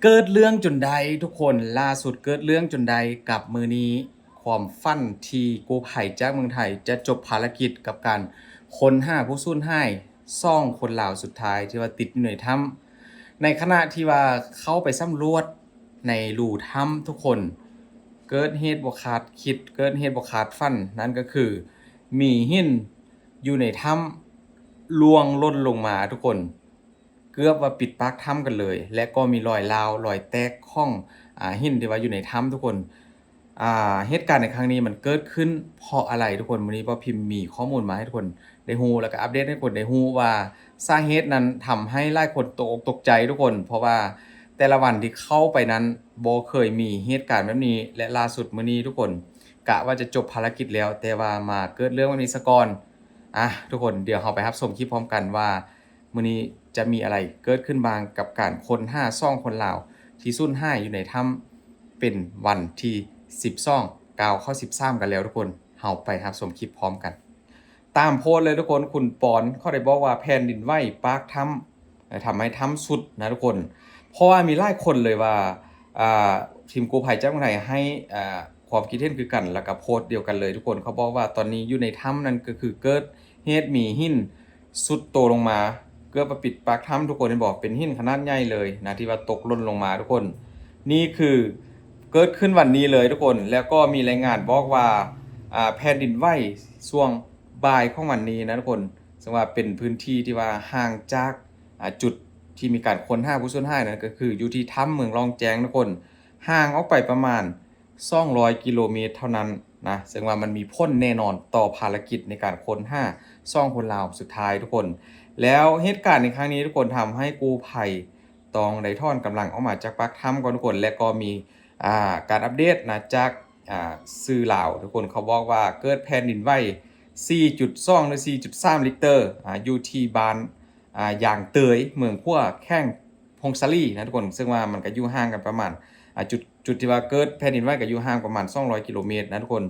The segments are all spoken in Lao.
ເກີດເລື່ອງຈົນໄດ້ທຸກຄົນ, ລ່າສຸດເກີດເລື່ອງຈົນໄດ້ກັບມື້ນີ້, ຄວາມຝັນທີ່ກູ້ໄພຈາກເມືອງໄທຈະຈົບພາລະກິດກັບການຄົ້ນຫາຜູ້ສູນຫາຍສອງຄົນລາວສຸດທ້າຍທີ່ວ່າຕິດຢູ່ໃນຖ້ຳ. ໃນຂະນະທີ່ວ່າເຂົ້າໄປສຳຫຼວດໃນຮູຖ້ຳທຸກຄົນ, ເກີດເຫດບໍ່ຄາດຄິດ, ເກີດເຫດບໍ່ຄາດຝັນ, ນັ້ນກໍຄືມີຫີນຢູ່ໃນຖ້ຳລ່ວງຫຼົ່ນລົງມາທຸກຄົນ. ເກືອບວ່າປິດປາກຖ້ຳກັນເລີຍ ແລະ ກໍມີລອຍຮ້າວ, ລອຍແຕກຂອງ, ອາ, ຫີນທີ່ວ່າຢູ່ໃນຖ້ຳທຸກຄົນ. ອາ, ເຫດການໃນຄັ້ງນີ້ມັນເກີດຂຶ້ນເພາະອະໄລທຸກຄົນ? ມື້ນີ້ບໍ່ພິມມີຂໍ້ມູນມາໃຫ້ທຸກຄົນໄດ້ຮູ້ ແລ້ວກໍອັບເດດໃຫ້ຄົນໄດ້ຮູ້ວ່າສາເຫດນັ້ນທຳໃຫ້ຫຼາຍຄົນຕົກອົກຕົກໃຈທຸກຄົນ, ເພາະວ່າແຕ່ລະວັນທີ່ເຂົ້າໄປນັ້ນບໍ່ເຄີຍມີເຫດການແບບນີ້ ແລະ ລ່າສຸດມື້ນີ້ທຸກຄົນ ກະວ່າຈະຈົບພາລະກິດແລ້ວ, ແຕ່ວ່າມາເກີດເລື່ອງແບບນີ້ຊະກ່ອນ. ອາ, ທຸກຄົນ, ດຽວເຮົາໄປຮັບຊົມຄລິບພ້ອມກັນວ່າ ມື້ນີ້ຈະມີອະໄລເກີດຂຶ້ນບ້າງກັບການຄົ້ນຫາສອງຄົນລາວທີ່ສູນຫາຍຢູ່ໃນຖ້ຳ ເປັນວັນທີສິບສອງ ກ້າວເຂົ້າສິບສາມກັນແລ້ວທຸກຄົນ. ເຮົາໄປຮັບຊົມຄລິບພ້ອມກັນ. ຕາມໂພສເລີຍທຸກຄົນ, ຄຸນປອນເຂົາໄດ້ບອກວ່າແຜ່ນດິນໄຫວປາກຖ້ຳ ແລະ ທຳໃຫ້ຖ້ຳຊຸດນະທຸກຄົນ. ເພາະວ່າມີຫຼາຍຄົນເລີຍວ່າ ອາ ທີມກູ້ໄພຈາກເມືອງໄທໃຫ້ ອາ ຄວາມຄິດເຫັນຄືກັນ ແລ້ວກໍໂພສດຽວກັນເລີຍທຸກຄົນ. ເຂົາບອກວ່າຕອນນີ້ຢູ່ໃນຖ້ຳນັ້ນກໍຄືເກີດເຫດມີຫີນຊຸດໂຕລົງມາ ເກືອບມາປິດປາກຖ້ຳ. ທຸກຄົນເຫັນບໍ່? ເປັນຫີນຂະໜາດໃຫຍ່ເລີຍນະ ທີ່ວ່າຕົກຫຼົ່ນລົງມາທຸກຄົນ. ນີ້ຄືເກີດຂຶ້ນວັນນີ້ເລີຍທຸກຄົນ. ແລ້ວກໍມີລາຍງານບອກວ່າ ອາ ແຜ່ນດິນໄຫວຊ່ວງບ່າຍຂອງວັນນີ້ນະທຸກຄົນ, ເຊິ່ງວ່າເປັນພື້ນທີ່ທີ່ວ່າຫ່າງຈາກ ອາ ຈຸດທີ່ມີການຄົ້ນຫາຜູ້ສູນຫາຍນັ້ນ ກໍຄືຢູ່ທີ່ຖ້ຳເມືອງລ່ອງແຈ້ງນະທຸກຄົນ, ຫ່າງອອກໄປປະມານສອງຮ້ອຍກິໂລເມດເທົ່ານັ້ນນະ, ເຊິ່ງວ່າມັນມີຜົນແນ່ນອນຕໍ່ພາລະກິດໃນການຄົ້ນຫາສອງຄົນລາວສຸດທ້າຍທຸກຄົນ. ແລ້ວເຫດການໃນຄັ້ງນີ້ທຸກຄົນ ທຳໃຫ້ກູ້ໄພຕ້ອງໄດ້ຖອນກຳລັງອອກມາຈາກປາກຖ້ຳກ່ອນທຸກຄົນ, ແລະ ກໍມີ ອາ ການອັບເດດນະ ຈາກ ອາ ສື່ລາວທຸກຄົນ, ເຂົາບອກວ່າເກີດແຜ່ນດິນໄຫວສີ່ຈຸດສອງ ຫຼື ສີ່ຈຸດສາມລິກເຕີ ອາ ຢູ່ທີ່ບ້ານ ອາ ຢາງເຕີຍ ເມືອງຂວາ ແຂວງຜົ້ງສາລີນະທຸກຄົນ, ເຊິ່ງວ່າມັນກໍຢູ່ຫ່າງກັນປະມານ ອາ ຈຸດ ຈຸດທີ່ວ່າເກີດແຜ່ນດິນໄຫວກໍຢູ່ຫ່າງປະມານສອງຮ້ອຍກິໂລເມດນະທຸກຄົນ.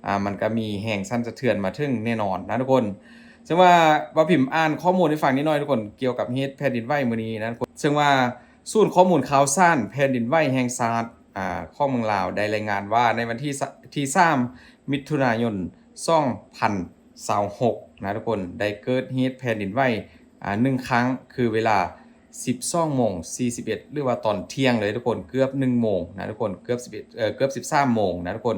ອາ ມັນກໍມີແຮງສັ່ນສະເທືອນມາເຖິງແນ່ນອນນະທຸກຄົນ. ເຊິ່ງວ່າບ່າວພິມອ່ານຂໍ້ມູນໃຫ້ຟັງນິດໜ້ອຍທຸກຄົນ ກ່ຽວກັບເຫດແຜ່ນດິນໄຫວມື້ນີ້ນະທຸກຄົນ. ເຊິ່ງວ່າສູນຂໍ້ມູນຂ່າວສານແຜ່ນດິນໄຫວແຫ່ງຊາດ ອາ ຂອງເມືອງລາວ ໄດ້ລາຍງານວ່າໃນວັນທີ ທີສາມ ມິຖຸນາຍົນ ສອງພັນຊາວຫົກນະທຸກຄົນ, ໄດ້ເກີດເຫດແຜ່ນດິນໄຫວ ອາ ໜຶ່ງຄັ້ງ ຄືເວລາສິບສອງໂມງສີ່ສິບເອັດ ຫຼືວ່າຕອນທ່ຽງເລີຍທຸກຄົນ, ເກືອບໜຶ່ງໂມງນະທຸກຄົນ, ເກືອບສິບເອັດ ເອີ ເກືອບສິບສາມໂມງນະທຸກຄົນ.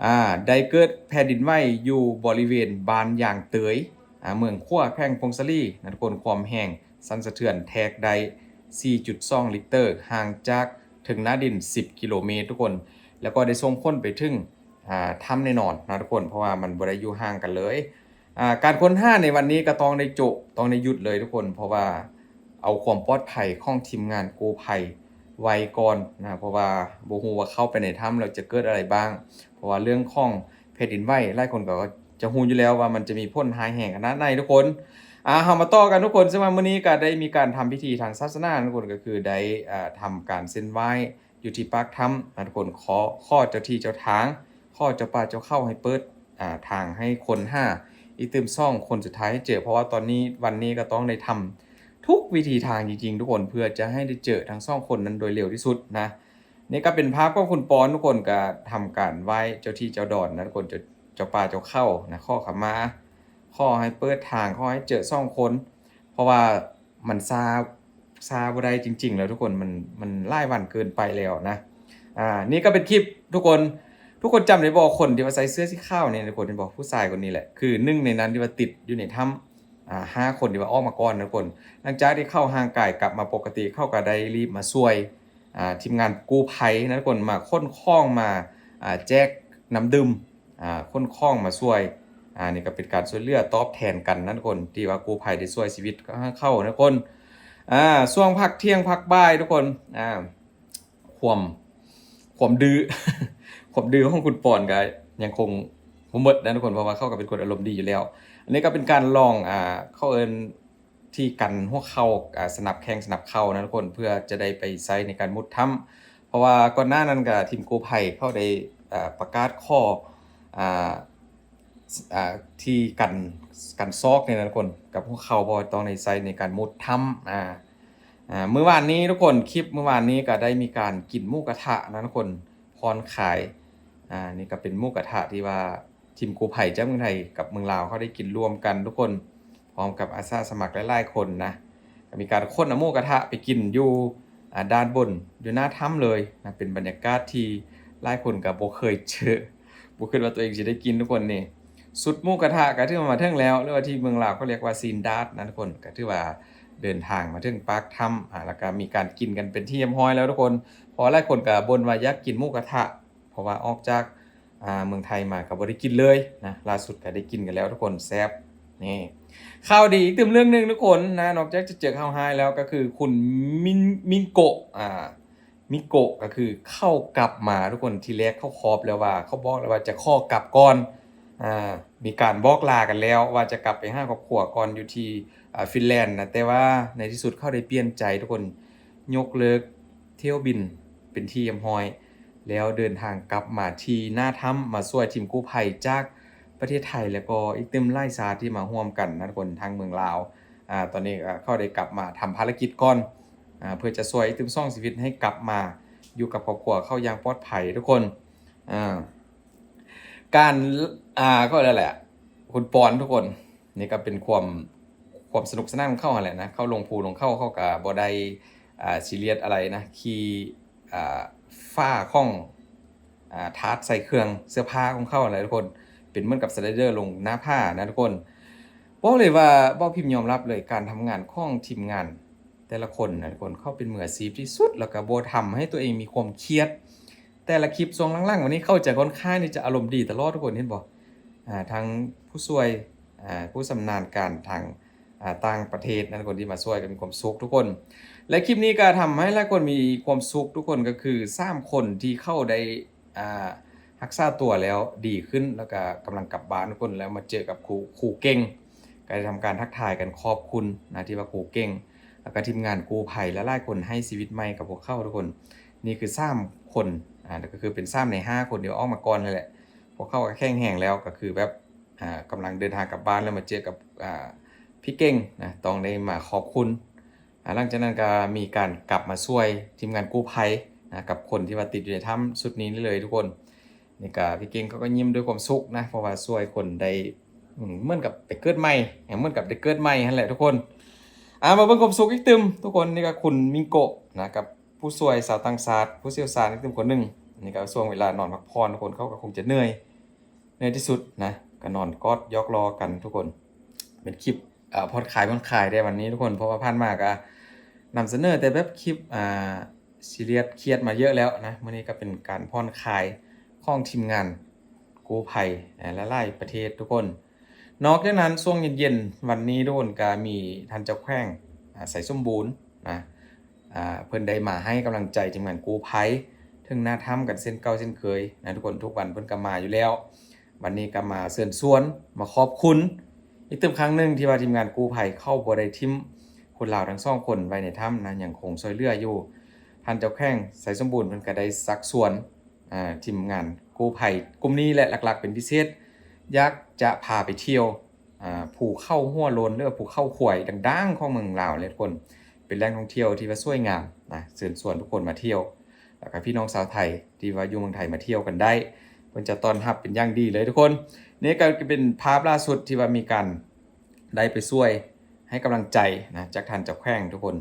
ອາ ໄດ້ເກີດແຜ່ນດິນໄຫວຢູ່ບໍລິເວນບ້ານຢາງເຕີຍ ອາ ເມືອງຂວາ ແຂວງຜົ້ງສາລີນະທຸກຄົນ, ຄວາມແຮງສັ່ນສະເທືອນແທກໄດ້ສີ່ຈຸດສອງລິກເຕີ ຫ່າງຈາກເທິງໜ້າດິນສິບກິໂລເມດທຸກຄົນ, ແລ້ວກໍໄດ້ສົ່ງຜົນໄປເຖິງ ອາ ຖ້ຳແນ່ນອນນະທຸກຄົນ, ເພາະວ່າມັນບໍ່ໄດ້ຢູ່ຫ່າງກັນເລີຍ. ອາ ການຄົ້ນຫາໃນວັນນີ້ກໍຕ້ອງໄດ້ໂຈະ ຕ້ອງໄດ້ຢຸດເລີຍທຸກຄົນ, ເພາະວ່າເອົາຄວາມປອດໄພຂອງທີມງານກູ້ໄພໄວ້ກ່ອນນະ, ເພາະວ່າບໍ່ຮູ້ວ່າເຂົ້າໄປໃນຖ້ຳແລ້ວຈະເກີດອະໄລບ້າງ, ເພາະວ່າເລື່ອງຂອງແຜ່ນດິນໄຫວ ຫຼາຍຄົນກໍຈະຮູ້ຢູ່ແລ້ວວ່າມັນຈະມີຜົນຮ້າຍແຮງຂະໜາດໃດທຸກຄົນ. ອາ ເຮົາມາຕໍ່ກັນທຸກຄົນ, ເຊິ່ງວ່າມື້ນີ້ກໍໄດ້ມີການທຳພິທີທາງສາສະໜານະທຸກຄົນ, ກໍຄືໄດ້ ອາ ທຳການເສັ້ນໄຫວ້ ຢູ່ທີ່ປາກຖ້ຳນະທຸກຄົນ, ຂໍ ຂໍເຈົ້າທີ່ເຈົ້າທາງ, ຂໍເຈົ້າປ່າເຈົ້າເຂົາໃຫ້ເປີດ ອາ ທາງໃຫ້ຄົ້ນຫາອີກຕື່ມສອງຄົນສຸດທ້າຍໃຫ້ເຈີ, ເພາະວ່າຕອນນີ້ ວັນນີ້ກໍຕ້ອງໄດ້ທຳທຸກວິທີທາງຈິງໆ ທຸກຄົນ, ເພື່ອຈະໃຫ້ໄດ້ເຈີທັງສອງຄົນນັ້ນໂດຍເລັວທີ່ສຸດນະ. ນີ້ກໍເປັນພາບຂອງຄຸນປອນ, ທຸກຄົນກໍທຳການໄຫວ້ເຈົ້າທີ່ເຈົ້າດອນນະທຸກຄົນ, ເຈົ້າ ເຈົ້າປ່າເຈົ້າເຂົານະ, ຂໍຂະມາ, ຂໍໃຫ້ເປີດທາງ, ຂໍໃຫ້ເຈີສອງຄົນ, ເພາະວ່າ ມັນຊ້າ ຊ້າບໍ່ໄດ້ຈິງໆ ແລ້ວທຸກຄົນ, ມັນ ມັນຫຼາຍວັນເກີນໄປແລ້ວນະ. ອາ ນີ້ກໍເປັນຄລິບທຸກຄົນ, ທຸກຄົນຈຳໄດ້ບໍ່ ຄົນທີ່ວ່າໃສ່ເສື້ອສີຂາວນີ້ ທຸກຄົນເຫັນບໍ່? ຜູ້ຊາຍຄົນນີ້ແຫຼະ ຄືໜຶ່ງໃນນັ້ນທີ່ວ່າຕິດຢູ່ໃນຖ້ຳ ອາ ຫ້າຄົນທີ່ວ່າອອກມາກ່ອນນະທຸກຄົນ. ຫຼັງຈາກທີ່ເຂົາຮ່າງກາຍກັບມາປົກກະຕິ ເຂົາກໍໄດ້ລີບມາຊ່ວຍ ອາ ທີມງານກູ້ໄພນະທຸກຄົນ, ມາຂົນຂອງ ມາ ອາ ແຈກນ້ຳດື່ມ ອາ ຂົນຂອງມາຊ່ວຍ. ອາ ນີ້ກໍເປັນການຊ່ວຍເຫຼືອຕອບແທນກັນນະທຸກຄົນ, ທີ່ວ່າກູ້ໄພໄດ້ຊ່ວຍຊີວິດເຂົານະທຸກຄົນ. ອາ ຊ່ວງພັກທ່ຽງພັກບ່າຍທຸກຄົນ, ອາ ຄວາມ ຄວາມດື້ ຄວາມດື້ຂອງຄຸນປອນກໍຍັງຄົງບໍ່ໝົດນະທຸກຄົນ, ເພາະວ່າເຂົາກໍເປັນຄົນອາລົມດີຢູ່ແລ້ວ. ອັນນີ້ກໍເປັນການລອງ ອາ ເຂົາເອີ້ນ ທີ່ກັນຫົວເຂົ່າ ອາ ສະໜັບແຂ້ງສະໜັບເຂົ່ານະທຸກຄົນ, ເພື່ອຈະໄດ້ໄປໃຊ້ໃນການມຸດຖ້ຳ. ເພາະວ່າກ່ອນໜ້ານັ້ນກະທີມກູ້ໄພເຂົາໄດ້ ອາ ປະກາດຂໍ ອາ ອາ ທີ່ກັນ ກັນຊອກນີ້ນະທຸກຄົນ ກັບຫົວເຂົ່າ, ເພາະວ່າຕ້ອງໄດ້ໃຊ້ໃນການມຸດຖ້ຳ. ອາ ອ່າ ມື້ວານນີ້ທຸກຄົນ ຄລິບມື້ວານນີ້ກໍໄດ້ມີການກິນໝູກະທະນະທຸກຄົນ ຜ່ອນຄາຍ. ອ່າ ນີ້ກໍເປັນໝູກະທະທີ່ວ່າທີມກູ້ໄພຈາກເມືອງໄທກັບເມືອງລາວ ເຂົາໄດ້ກິນລວມກັນທຸກຄົນ ພ້ອມກັບອາສາສະໝັກຫຼາຍໆຄົນນະ ກໍມີການຂົນເອົາໝູກະທະໄປກິນຢູ່ ອ່າ ດ້ານບົນ ຢູ່ໜ້າຖ້ຳເລີຍນະ. ເປັນບັນຍາກາດທີ່ຫຼາຍຄົນກໍບໍ່ເຄີຍເຈີ ບໍ່ຄິດວ່າຕົວເອງຊິໄດ້ກິນທຸກຄົນນີ້. ຊຸດໝູກະທະກໍຖືວ່າມາເຖິງແລ້ວ ຫຼືວ່າທີ່ເມືອງລາວເຂົາຮຽກວ່າຊີ້ນດາດນະທຸກຄົນ ກໍຖືວ່າເດີນທາງມາເຖິງປາກຖ້ຳ ອ່າ ແລ້ວກໍມີການກິນກັນເປັນທີ່ຮຽບຮ້ອຍແລ້ວທຸກຄົນ. ເພາະວ່າຫຼາຍຄົນກໍບົ່ນວ່າຢາກກິນໝູກະທະ ເພາະວ່າອອກຈາກ ອ່າ ເມືອງໄທມາກໍບໍ່ໄດ້ກິນເລີຍນະ. ລ່າສຸດກໍໄດ້ກິນກັນແລ້ວທຸກຄົນ ແຊບ. ນີ້ ຂ່າວດີອີກຕື່ມເລື່ອງໜຶ່ງທຸກຄົນນະ ນອກຈາກຈະເຈີຂ່າວຮ້າຍແລ້ວ ກໍຄືຄຸນມິນ ມິນໂກະ ອ່າ ມິໂກະກໍຄືເຂົາກັບມາທຸກຄົນ. ທີແລກເຂົາຄອບແລ້ວວ່າ ເຂົາບອກແລ້ວວ່າຈະຂໍກັບກ່ອນ ອ່າ ມີການບອກລາກັນແລ້ວວ່າຈະກັບໄປຫາຄອບຄົວກ່ອນຢູ່ທີ່ ອ່າ ຟິນແລນນະ ແຕ່ວ່າໃນທີ່ສຸດເຂົາໄດ້ປ່ຽນໃຈທຸກຄົນ ຍົກເລີກຖ້ຽວບິນເປັນທີ່ຮຽບຮ້ອຍ ແລ້ວເດີນທາງກັບມາທີ່ໜ້າຖ້ຳ ມາຊ່ວຍທີມກູ້ໄພຈາກປະເທດໄທ ແລ້ວກໍອີກຕື່ມຫຼາຍຊາດທີ່ມາຮ່ວມກັນນະທຸກຄົນ ທາງເມືອງລາວ. ອ່າ ຕອນນີ້ ເຂົາໄດ້ກັບມາທຳພາລະກິດກ່ອນ ອ່າ ເພື່ອຈະຊ່ວຍອີກຕື່ມສອງຊີວິດໃຫ້ກັບມາຢູ່ກັບຄອບຄົວເຂົາຢ່າງປອດໄພທຸກຄົນ. ອ່າ ການ ອ່າ ເຂົາເອີ້ນແຫຼະ ຄຸນປອນທຸກຄົນ ນີ້ກໍເປັນຄວາມ ຄວາມສະໜຸກສະໜານຂອງເຂົາຫັ້ນແຫຼະນະ. ເຂົາລົງພູລົງເຂົາ ເຂົາກໍບໍ່ໄດ້ ອ່າ ຊີຣຽສອະໄລນະ ຂີ່ ອ່າ ຝາຂອງ ອ່າ ຖາດໃສ່ເຄື່ອງເສື້ອຜ້າຂອງເຂົາຫັ້ນແຫຼະທຸກຄົນ ເປັນເໝືອນກັບສະໄລເດີລົງໜ້າຜານະທຸກຄົນ. ບອກເລີຍວ່າ ເວົ້າພິມຍອມຮັບເລີຍ ການທຳງານຂອງທີມງານ ແຕ່ລະຄົນນະທຸກຄົນ ເຂົາເປັນມືອາຊີບທີ່ສຸດ ແລ້ວກໍບໍ່ທຳໃຫ້ຕົວເອງມີຄວາມຄຽດ. ແຕ່ລະຄລິບຊ່ວງຫຼັງໆມານີ້ ເຂົາຈະຄ່ອນຂ້າງທີ່ຈະອາລົມດີຕະຫຼອດທຸກຄົນ ເຫັນບໍ່? ອ່າ ທັງຜູ້ຊ່ວຍ ອ່າ ຜູ້ຊຳນານການທາງ ອ່າ ຕ່າງປະເທດນະທຸກຄົນ ທີ່ມາຊ່ວຍກໍມີຄວາມສຸກທຸກຄົນ. ແລະ ຄລິບນີ້ກໍທຳໃຫ້ຫຼາຍຄົນມີຄວາມສຸກທຸກຄົນ ກໍຄືສາມຄົນທີ່ເຂົາໄດ້ ອ່າ ຮັກສາຕົວແລ້ວດີຂຶ້ນ ແລ້ວກໍກຳລັງກັບບ້ານທຸກຄົນ ແລ້ວມາເຈີກັບຄູ ຄູເກັ່ງ ກໍໄດ້ທຳການທັກທາຍກັນຂອບຄຸນນະ ທີ່ວ່າຄູເກັ່ງ ແລ້ວກໍທີມງານກູ້ໄພຫຼາຍໆຄົນໃຫ້ຊີວິດໃໝ່ກັບພວກເຂົາທຸກຄົນ. ນີ້ຄືສາມຄົນ ອ່າ ກໍຄືເປັນສາມໃນຫ້າຄົນທີ່ອອກມາກ່ອນຫັ້ນແຫຼະ. ພວກເຂົາກໍແຂງແຮງແລ້ວ ກໍຄືແບບ ອ່າ ກຳລັງເດີນທາງກັບບ້ານ ແລ້ວມາເຈີກັບ ອ່າ ພີ່ເກັ່ງນະ ຕ້ອງໄດ້ມາຂອບຄຸນ. ອ່າ ຫຼັງຈາກນັ້ນກໍມີການກັບມາຊ່ວຍທີມງານກູ້ໄພນະ ກັບຄົນທີ່ວ່າຕິດຢູ່ໃນຖ້ຳຊຸດນີ້ເລີຍທຸກຄົນ. ນີ້ກໍພີ່ເກັ່ງເຂົາກໍຍິ້ມດ້ວຍຄວາມສຸກນະ ເພາະວ່າຊ່ວຍຄົນໄດ້ ອືມ ເໝືອນກັບໄປເກີດໃໝ່ ເໝືອນກັບໄດ້ເກີດໃໝ່ຫັ້ນແຫຼະທຸກຄົນ. ອ່າ ມາເບິ່ງຄວາມສຸກອີກຕື່ມທຸກຄົນ. ນີ້ກໍຄຸນມິງໂກະນະ ກັບຜູ້ຊ່ວຍຊາວຕ່າງຊາດ ຜູ້ຊ່ຽວຊານອີກຕື່ມຄົນໜຶ່ງ. ນີ້ກໍຊ່ວງເວລານອນພັກຜ່ອນ ທຸກຄົນ ເຂົາກໍຄົງຈະເໜື່ອຍ ໃນທີ່ສຸດນະ ກໍນອນກອດຢອກລໍ້ກັນທຸກຄົນ. ເປັນຄລິບ ເອີ ຜ່ອນຄາຍ ຜ່ອນຄາຍເດ້ວັນນີ້ທຸກຄົນ ເພາະວ່າຜ່ານມາກໍນຳສະເໜີແຕ່ແບບຄລິບ ອ່າ ຊີຣຽສຄຽດມາເຍອະແລ້ວນະ. ມື້ນີ້ກໍເປັນການຜ່ອນຄາຍຂອງທີມງານກູ້ໄພ ອ່າ ຫຼາຍໆປະເທດທຸກຄົນ. ນອກຈາກນັ້ນ ຊ່ວງເຢັນໆວັນນີ້ທຸກຄົນ ກໍມີທ່ານເຈົ້າແຂວງ ອ່າ ໄຊສົມບູນນະ ອ່າ ເພິ່ນໄດ້ມາໃຫ້ກຳລັງໃຈທີມງານກູ້ໄພເຖິງໜ້າຖ້ຳກັນເຊັ່ນເກົ່າເຊັ່ນເຄີຍນະທຸກຄົນ. ທຸກວັນເພິ່ນກໍມາຢູ່ແລ້ວ ວັນນີ້ກໍມາເຊີນຊວນ ມາຂອບຄຸນອີກຕື່ມຄັ້ງໜຶ່ງ ທີ່ວ່າທີມງານກູ້ໄພເຂົາບໍ່ໄດ້ຖິ້ມຄົນລາວທັງສອງຄົນໄວ້ໃນຖ້ຳນະ ຍັງຄົງຊ່ວຍເຫຼືອຢູ່. ທ່ານເຈົ້າແຂວງໄຊສົມບູນເພິ່ນກໍໄດ້ຊັກຊວນ ອ່າ ທີມງານກູ້ໄພກຸ່ມນີ້ ແລະ ຫຼັກໆເປັນພິເສດ ຢາກຈະພາໄປທ່ຽວ ອ່າ ພູເຂົາຫົວໂລ້ນ ຫຼືວ່າພູເຂົາຄວາຍດັງໆຂອງເມືອງລາວເລີຍທຸກຄົນ. ເປັນແຫຼ່ງທ່ອງທ່ຽວທີ່ວ່າສວຍງາມນະ ເຊີນຊວນທຸກຄົນມາທ່ຽວ ແລ້ວກໍພີ່ນ້ອງຊາວໄທທີ່ວ່າຢູ່ເມືອງໄທມາທ່ຽວກັນໄດ້ ເພິ່ນຈະຕ້ອນຮັບເປັນຢ່າງດີເລີຍທຸກຄົນ. ນີ້ກໍເປັນພາບລ່າສຸດທີ່ວ່າມີການໄດ້ໄປຊ່ວຍໃຫ້ກຳລັງໃຈນະ ຈາກທ່ານເຈົ້າແຂວງທຸກຄົນ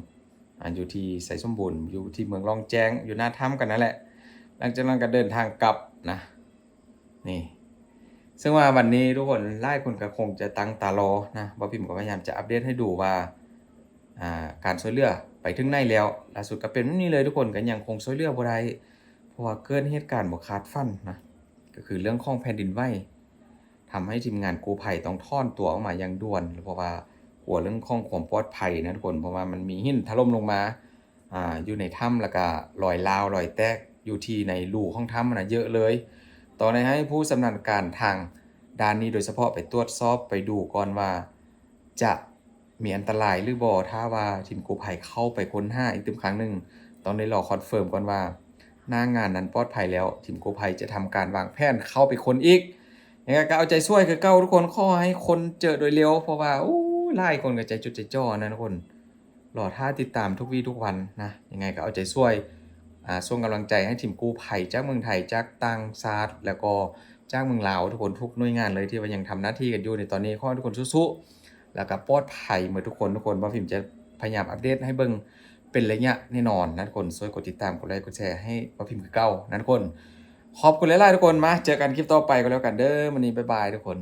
ອ່າ ຢູ່ທີ່ໄຊສົມບູນ ຢູ່ທີ່ເມືອງລ່ອງແຈ້ງ ຢູ່ໜ້າຖ້ຳກັນນັ້ນແຫຼະ. ຫຼັງຈາກນັ້ນກໍເດີນທາງກັບນະ ນີ້ ເຊິ່ງວ່າວັນນີ້ທຸກຄົນ ຫຼາຍຄົນກໍຄົງຈະຕັ້ງຕາລໍນະ ບ່າວພິມກໍພະຍາຍາມຈະອັບເດດໃຫ້ດູວ່າ ອ່າ ການຊ່ວຍເຫຼືອໄປເຖິງໃນແລ້ວ. ລ່າສຸດກໍເປັນແບບນີ້ເລີຍທຸກຄົນ ກໍຍັງຄົງຊ່ວຍເຫຼືອບໍ່ໄດ້ ເພາະວ່າເກີດເຫດການບໍ່ຄາດຝັນນະ ກໍຄືເລື່ອງຂອງແຜ່ນດິນໄຫວ ທຳໃຫ້ທີມງານກູ້ໄພຕ້ອງຖອນຕົວອອກມາຢ່າງດ່ວນ ເພາະວ່າກົວເລື່ອງຂອງຄວາມປອດໄພນະທຸກຄົນ ເພາະວ່າມັນມີຫີນຖະຫຼົ່ມລົງມາ ອ່າ ຢູ່ໃນຖ້ຳ ແລ້ວກະລອຍລ້າວລອຍແຕກຢູ່ທີ່ໃນຮູຂອງຖ້ຳຫັ້ນນະເຍອະເລີຍ. ຕ້ອງໄດ້ໃຫ້ຜູ້ຊຳນານການທາງດ້ານນີ້ໂດຍສະເພາະໄປຕວດສອບ ໄປດູກ່ອນວ່າຈະມີອັນຕະລາຍຫຼືບໍ່. ຖ້າວ່າທີມກູ້ໄພເຂົ້າໄປຄົ້ນຫາອີກຕື່ມຄັ້ງໜຶ່ງ ຕ້ອງໄດ້ລໍຄອນເຟີມກ່ອນວ່າໜ້າງານນັ້ນປອດໄພແລ້ວ ທີມກູ້ໄພຈະທຳການວາງແຜນເຂົ້າໄປຄົ້ນອີກ. ຍັງໄງກໍເອົາໃຈຊ່ວຍຄືເກົ່າທຸກຄົນ ຂໍໃຫ້ຄົ້ນເຈີໂດຍເລັວ ເພາະວ່າ ໂອ້ ຫຼາຍຄົນກໍໃຈຈົດໃຈຈ່ອນະທຸກຄົນ. ລໍຖ້າຕິດຕາມທຸກວີທຸກວັນນະ. ຍັງໄງກໍເອົາໃຈຊ່ວຍ ອ່າ ສົ່ງກຳລັງໃຈໃຫ້ທີມກູ້ໄພຈາກເມືອງໄທ ຈາກຕ່າງຊາດ ແລ້ວກໍຈາກເມືອງລາວ ທຸກຄົນ ທຸກໜ່ວຍງານເລີຍ ທີ່ວ່າຍັງທຳໜ້າທີ່ກັນຢູ່ໃນຕອນນີ້. ຂໍໃຫ້ທຸກຄົນສູ້ໆ ແລ້ວກໍປອດໄພໝົດທຸກຄົນ. ທຸກຄົນ ບ່າວພິມຈະພະຍາຍາມອັບເດດໃຫ້ເບິ່ງເປັນໄລຍະແນ່ນອນນະທຸກຄົນ. ຊ່ວຍກົດຕິດຕາມ ກົດໄລ ກົດແຊໃຫ້ບ່າວພິມຄືເກົ່ານະທຸກຄົນ. ຂອບຄຸນຫຼາຍໆທຸກຄົນ. ມາເຈີກັນຄລິບຕໍ່ໄປກໍແລ້ວກັນເດີ. ມື້ນີ້ບາຍບາຍທຸກຄົນ.